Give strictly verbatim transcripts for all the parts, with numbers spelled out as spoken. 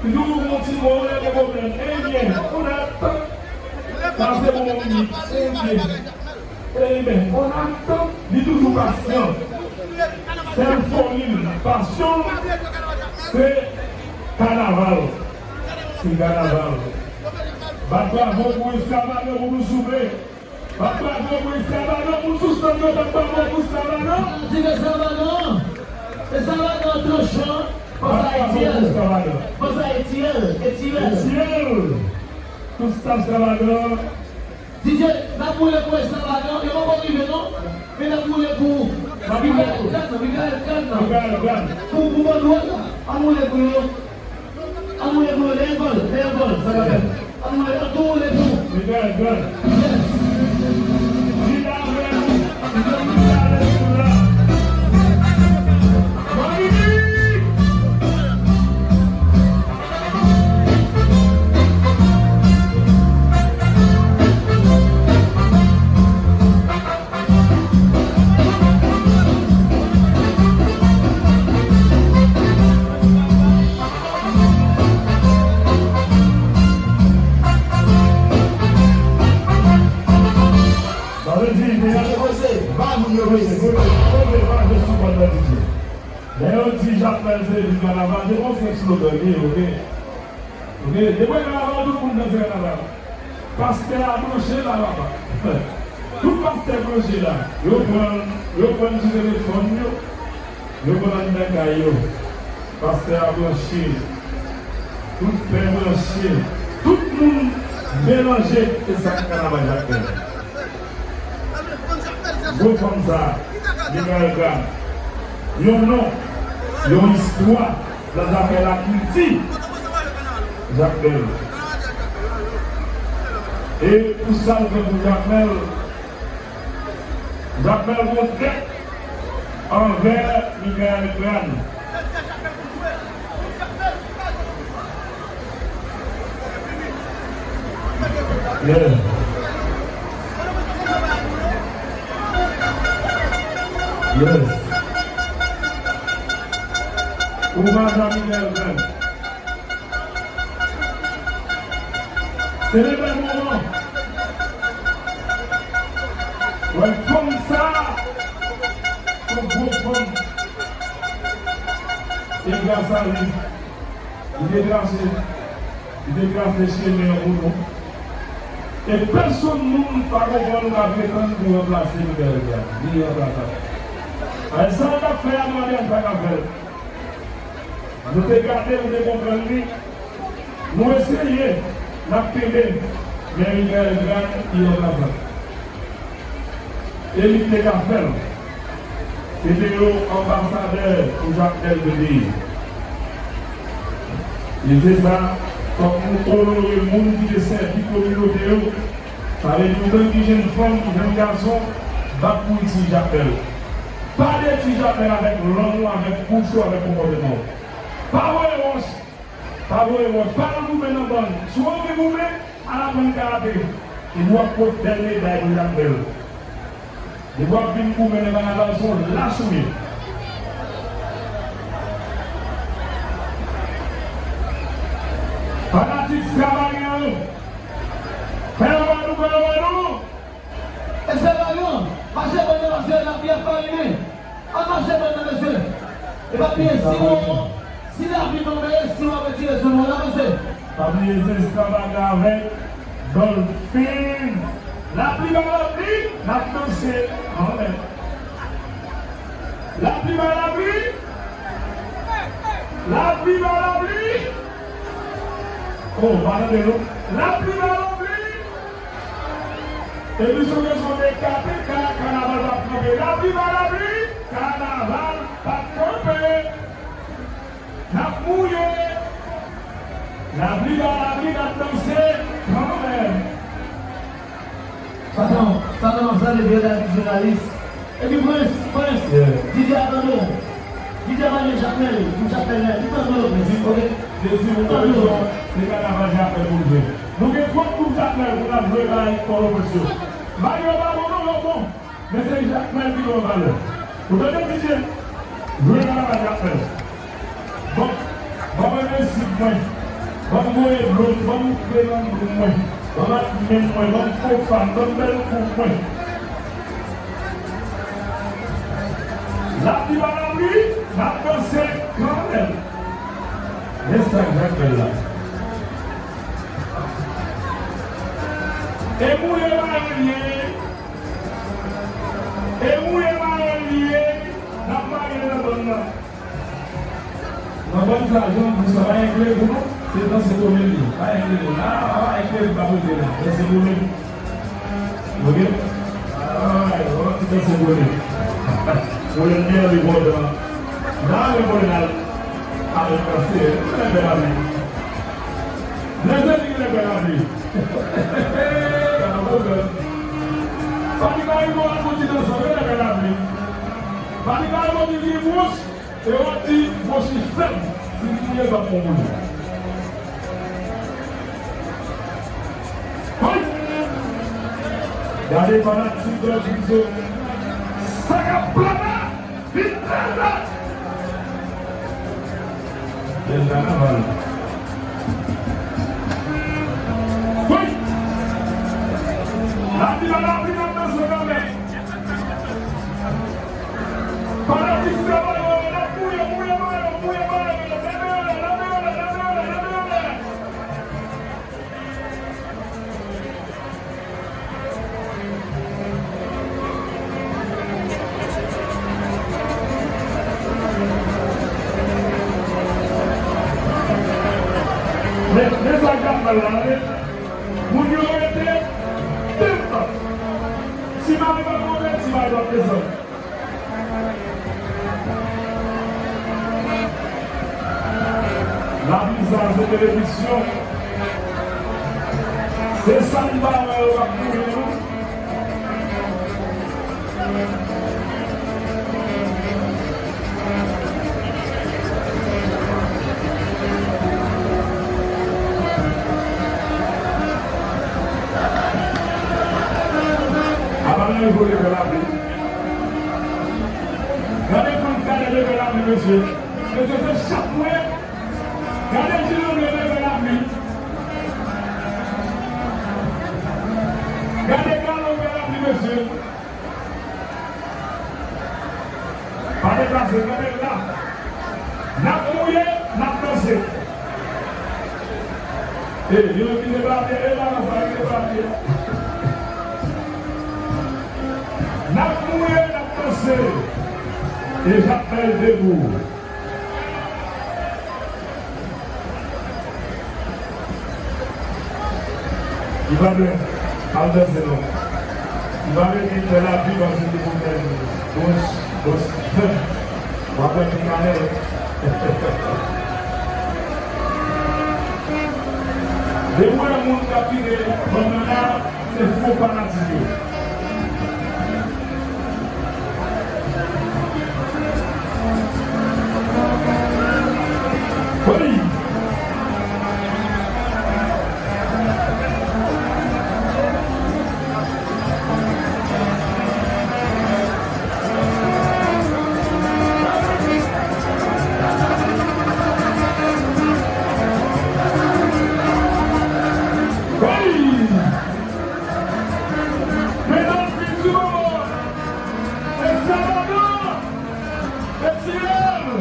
Li toujou gon ti mo, lè gen pwoblèm. Ebyen, on attend. Sa se bon moun li. Ebyen. Ebyen, on attend. Li toujou pasyan. Sèl fòmil pasyon l, se kanaval. Se kanaval. Bat bravo pou Extravagan pou nou souple. Bat bravo pou Extravagan, moun sou stand yo, bat bravo pou Extravagan. Di Extravagan, Extravagan tranche, fòs Ayiti, fòs Ayiti, Etiel. Tout staff Extravagan. D J, n ap boule pou Extravagan, yo poko rive non, men n ap boule pou Michael Cann, Michael Cann. Pou, pou bandwòl la, ann boule pou yo. Ann woule pou yo, lè yo gòl, lè yo gòl, sa k ap fèt. Ann woule, ann tou woule pou Michael Cann. Yes. Vin avè nou, vin avè nou la. Mami! Sa vle di, deja te koze, ba moun yo koze. Koze, koze, pa jwe sou kòd nan D J. Lè yo di Jakmèl se vil kanaval, se yon senp slogan li ye, oke? Oke, depi kanaval, tout moun danse kanaval. Pastè a branche la, papa. Tout pastè branche la. Yo pran, yo pran sou telefòn yo. Yo pran anndan kay yo. Pastè a branche. Tout pè branche. Tout moun melanje. E sa k kanaval Jakmèl. Gwo fanm sa, Michael Cann. Yon non, yon istwa nan zafè lakilti. Jakmèl. E pou sa l fè pou Jakmèl, Jakmèl gon dèt anvè Michael Cann. Yeah. Yes. Omaj a Michael Cann. Se de bèl moman. Wè fanm sa, se yon gwo fanm. E gras a li, li te trase, li te trase chemen an pou nou. E pèsonn moun pa konprann ou ka pretann pou ranplase Michael Cann. Li iranplasab. Alè, sa l t ap fè a, nou pa t ka fè l. Nou te gade, nou te konprann li. Nou eseye, n ap kenbe, men Michael Cann iranplasab. E li te ka fè l. Se te yon anbasadè pou Jakmèl te ye. E se sa, fòk nou onore moun ki te sèvi kominote yo. Sa vle di, ou menm ki jèn fanm, ki jèn gason, bat pou Ti Jakmèl. Pa detwi Jakmèl avèk lanmou, avèk bouch ou, avèk konpòteman w. Pa voye wòch, pa voye wòch, pa al goumen nan bann. Si w anvi goumen, al aprann karate. Epi w ap pot bèl meday pou Jakmèl. Depi w ap vin goumen nan kanaval, se yon lach ou ye. Fanatik Travay an nou. Fè yon pa nou, fè yon pa nou. Esklav yo, mache bòn nan paske lapli ap farinen. Ann mache bòn nan, mesye. E pa bliye, si ou, si lapli tonbe, si w ap retire sou nou, ann avanse. Pa bliye, se Extravagan avèk Dolphin. Lapli pa lapli, n ap danse kanmenm. Lapli pa lapli, lapli pa lapli. Oh, pa tande non. Lapli pa lapli. Epi sou rezon de K P K, kanaval p ap kanpe. Lapli pa lapli, kanaval p ap kanpe. N ap mouye. Lapli pa lapli, n ap danse kanmenm. Sa nan, sa nan, sa nan, vye dam jounalis. Epi Prince, Prince, yeah. D J a tande w. D J a pa gen Jakmèl, pou Jakmèl la, li tande w, Prince, oke? Li tande w. Se kanaval Jakmèl pou l jwe. Nou gen twòp gwoup Jakmèl pou n ap jwe bay Pòtoprens yo. Bay yo pa bon non, yo bon. Men se Jakmèl ki gen yon valè. Ou tande, D J? Jwe kanaval Jakmèl. Bon. Ban m envensib mwen. Ban m voye dlo m. Ban m kle nan dlo mwen. Ban m ak men mwen. Ban m fofan. Ban m bèl kou mwen. Lapli pa lapli, n ap danse kanmenm. Men sa k Jakmèl la. E mouye mayo l ye. E mouye mayo l ye. N ap maye nan bann nan. Nan bann sa, jan pou sa, pa gen kle pou nou. Se danse komin li. Pa gen kle pou nou. A, pa gen kle pou pa pote la. Danse komin. Oke? Ay, yon ti danse komin. Komin byen li kontan. Nan, men komin al. Al danse. Komin byen la vi. Lè se li ki lè bèl lavi. Gade pwoblèm. Panik pa rive al kontinans, lè bèl lavi. Panik pa rive di li bwons, e w ap di bwons li fèb. Si li touye, l p ap bon pou li. Woy! Gade fanatik Dòdwizo. Sa k ap plane! Vin Delta! Delta nan bal. Woy! Lapli la, lapli nan danse kanmenm. Fanatik travay yo, n ap mouye, mouye mayo, mouye mayo, leve yo, leve yo, leve yo, leve yo. Men, men sa k ap fèt la, men moun yo rete, si mari pa monte, si mari pa desann. Lapli sa se benediksyon. Se sa m pa wè yo ap mouri non. Apa nan rive leve lapli. Gade fanm sa leve lapli, mesye. Mesye, se chak mwen. Gade Jilonde leve lapli. Gade Galo leve lapli, mesye. Pa deplase, gade l la. N ap mouye, n ap danse. E, yo kite papye, e la nan sa, kite papye. N ap mouye, n ap danse. E Jakmèl debou. Li pa dwe al danse non. Li pa mete fè lavi paske li konn fè bòs, bòs fè. W ap wè pi kanèl. Depi w wè moun k ap kite bannanna, se fo fanatik yo. Hey! Hey! Medam, vin sou bò mwen. Estèl Adam! Etienne!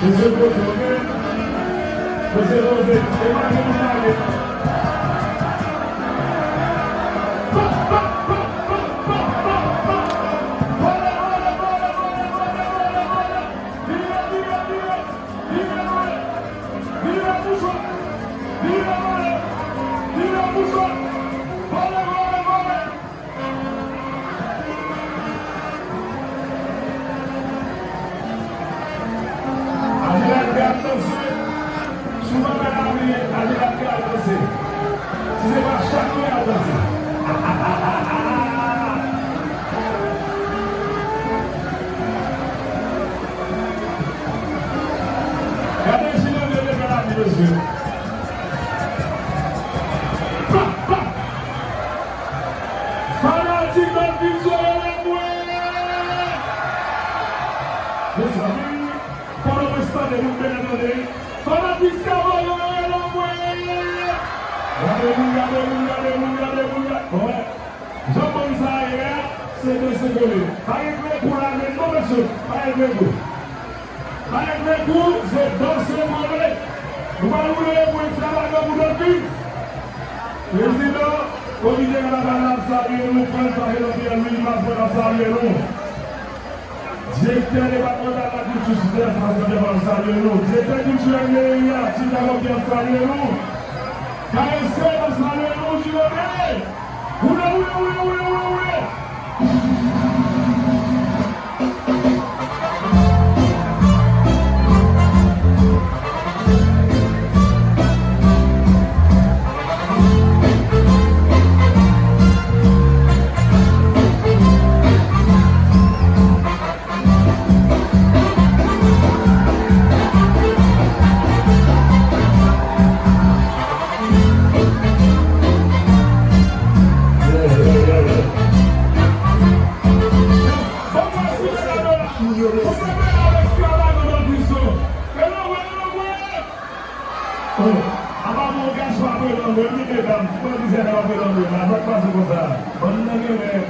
Mesye poze, oke? Mesye poze, e pa gen moun pale. Vole, vole, vole, vole, vole, vole, vole, vole. Vire, vire, vire. Vire, vole. Vire pou sot. Vire, vole. Vire pou sot. Vole, vole, vole. Adidas Gad danse. Si w pa wè lavi, Adidas Gad danse. Mezanmi, fò nou prestande nou byen tande. Fanatik Savalò yo, lè mwen. Gade moun, gade moun, gade moun, gade moun, gade. Bon, jan bann sa ye a, se danse kole. Pa gen grenn kou la, men non, mesye, pa gen grenn kou. Pa gen grenn kou, se danse kole. Nou pral woule pou Extravagan pou Dòkis. Prezidan Komite Kanaval la ap salye nou, frè l, pa gen lòt Pierre Louis, pa fè l ap salye nou. Direktè depatmantal lakilti Sidès, Fransè Dèval ap salye nou. Direktè kiltirèl meri a, Tita Lòpyè ap salye nou. K S C ap salye nou, Jilode! Woule, woule, woule, woule, woule, woule! Oh, apa bon gason ap rele anmwe wi, medam. Kòman dizè nèg ap rele anmwe la? Sa k pase konsa? Bann nèg enben.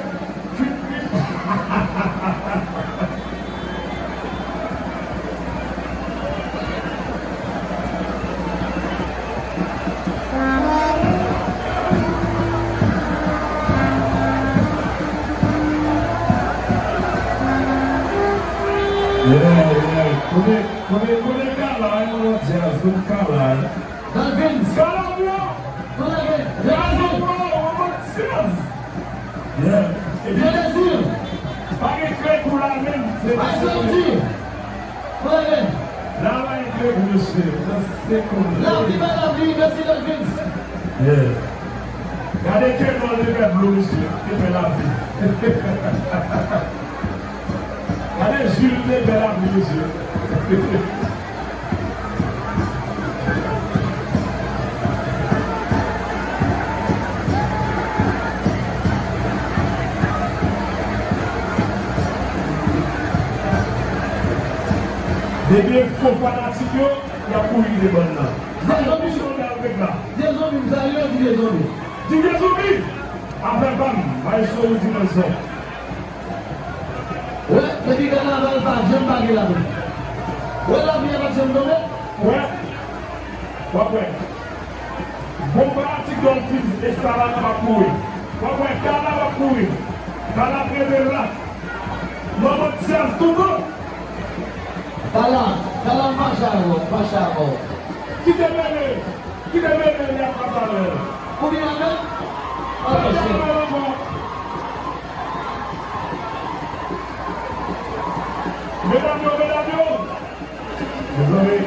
Yeah, yeah. Kote, kote, kote Kala, eh, mwen, djaz, kote Kala, eh? Dalvins. Kala, bro. Kote gen? Kala, bro, mwen, djaz. Yeah. Ebyen, Désir. Pa gen krèk ou la menm. Se pa se ou di. Kote gen? La, pa gen krèk ou, mesye. Sa, se konn. Lavi bay lavi, mèsi, Dalvins. Yeah. Gade kè nò te fè dlo, mesye. Te fè lavi. Gade Jil te bèl ak li, mesye. Depi e fo fanatik yo, y ap kouri kite bann nan. Vye zonbi, vye zonbi, m salye w, di vye zonbi. Di vye zonbi! Afè pa m, maestro Rudy Nelson. Wè, depi kanaval pa janm pa gen lapli. Wè, lapli a pa t janm tonbe. Wè, w ap wè. Bon fanatik Dolphins, Extravagan p ap kouri. W ap wè, Kala p ap kouri. Kala ap rete la. Manman djaz toutan. Kala, Kala, m fache avè w, m fache avè w. Kite mele, kite mele, li ap pase avè l. Kounye a menm? Pase avè l ankò. Medam yo, medam yo. Mezanmi.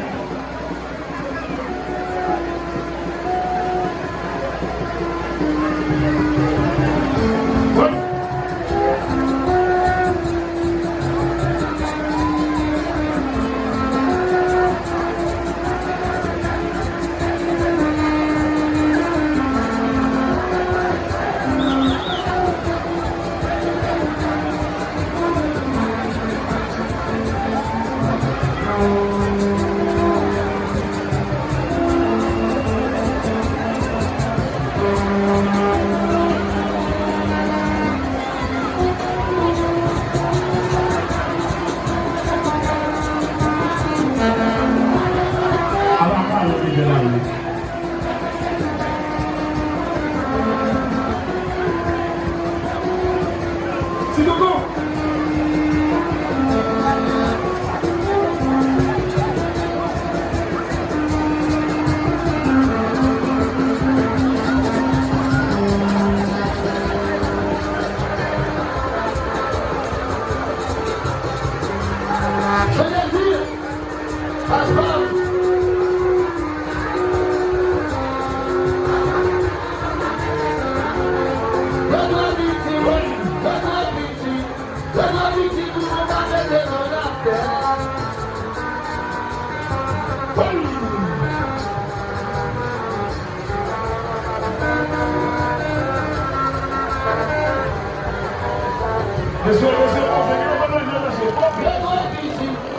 Mesye, mesye, poze, gen yon manje, mesye, poze.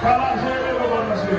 Kalajere nou pa mache.